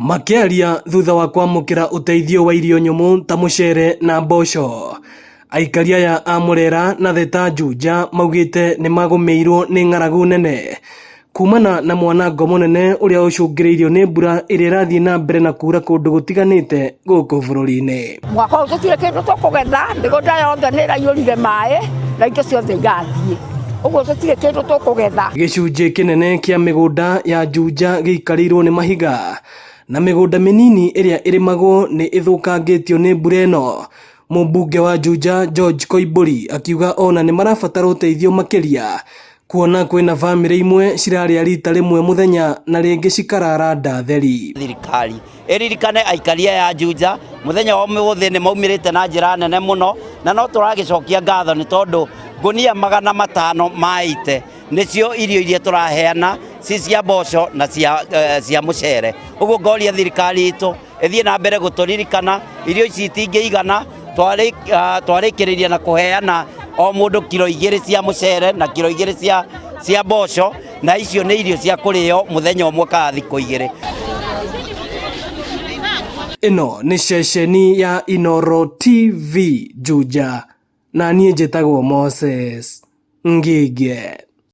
Makĩaria thutha wa kwamũkĩra ũteithio wa irio nyũmũ ta mũcere na mboco, aikari aya a Murera na Theta Juja maugĩte nĩmagũmĩirwo nĩ ng'aragu nene kumana na mwanango mũnene ũrĩa ũcũngĩrĩirio nĩ mbura ĩrĩa ĩrathiĩ na mbere na kura kũndũ gũtiganĩte gũkũ bũrũri-inĩ. Mwaka ũyũ tũtirĩ kĩndũ tũkũgetha, mĩgũnda yothe nĩ ĩraiyũrire maĩ na indo ciothe irathiĩ, ũguo tũtirĩ kĩndũ tũkũgetha. Gĩcunjĩ kĩnene kĩa mĩgũnda ya Juja gĩikarĩirwo nĩ mahiga na mĩgũnda mĩnini ĩrĩa ĩrĩmagwo nĩ ĩthũkangĩtio nĩ mbura ĩno. Mũmbunge wa Juja George Koimbũri akiuga ona nĩ marabatara ũteithio makĩria kuona kwĩna bamĩrĩ imwe cirarĩa rita rĩmwe mũthenya na rĩngĩ cikarara nda theri. Thirikari ĩririkane aikari aya a Juja mũthenya wa ũmũthĩ nĩ maumĩrĩte na njĩra nene mũno, na no tũragĩcokia ngatho nĩ tondũ ngũnia 500 ma ite nĩcio irio iria tũraheana ci cia mboco na cia mũcere. Ũguo ngoria thirikari itũ ĩthiĩ na mbere gũtũririkana, irio ici itingĩigana, twarĩkĩrĩria na kũheana o mũndũ kiro 2 cia mũcere na kiro 2 cia mboco, na icio nĩ irio cia kũrĩo mũthenya ũmwe kana thikũ 2. Ĩno nĩ ceceni ya Inooro TV Juja, na niĩ njĩtagwo Moses Ngige.